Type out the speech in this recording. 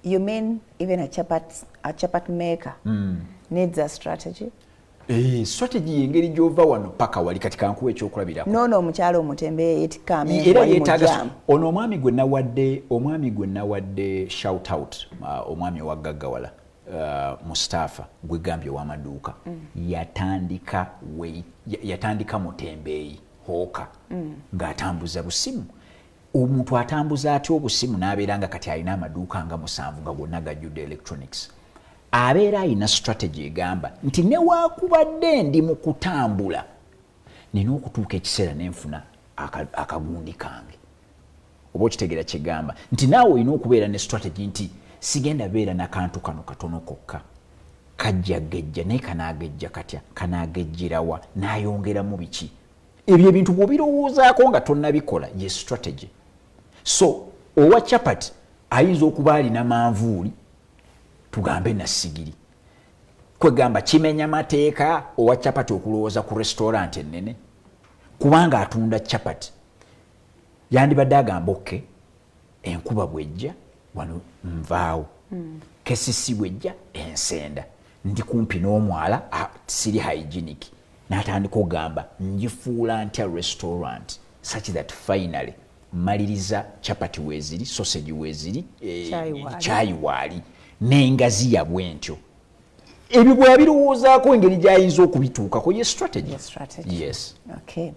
You mean even a chapat maker needs a strategy? Eh, strategy yengeri gyova wano paka wali. Kati kankuwa ekyokulabirako. Noono omukyala omutembe yeetikka amenvu era wali mu yeetaaga jam. Ono omwami gwe nawadde shout out, omwami owaggagawala, Mustafa gwegambye ow'amaduuka, yatandika yatandika mutembeeyi, hawker, ng'atambuza busimu. Omuntu atambuza atya obusimu n'abeera nga kati alina amaduuka nga 7 nga gonna gajjudde electronics? Abeera alina strategy egamba nti newaakubadde ndi mu kutambula, nina okutuuka ekiseera nenfuna akagundi kange. Oba okitegeera kyegamba nti naawe olina okubeera ne strategy nti sigenda beera nakantu kano katono kokka, kajja gejja, naye kanaagejja katya, kanaagejjerawa, n'ayongeramu biki? Ebyo ebintu bw'obirowoozaako nga tonnabikola ye strategy. So owa chapati ayinza okuba alina manvuuli, tugambe nasigiri, kwegamba kimenya mateeka owa chapati okulowooza ku restaurant ennene kubanga atunda chapati? Yandibadde agamba, "Okay, enkuba bwejja wano nvaawo, kesisi bwejja ensenda, ndi kumpi n'omwala, siri hygienic." N'atandika ogamba, "Ngifuula ntya restaurant such that finally maliriza chapati weeziri, sausage weeziri, Chai waali. Chai waali n'engaziya bwe ntyo." Ebyo bw'abirowoozaako engeri gy'ayinza okubituukako ye strategy. Ye strategy. Yes. Okay.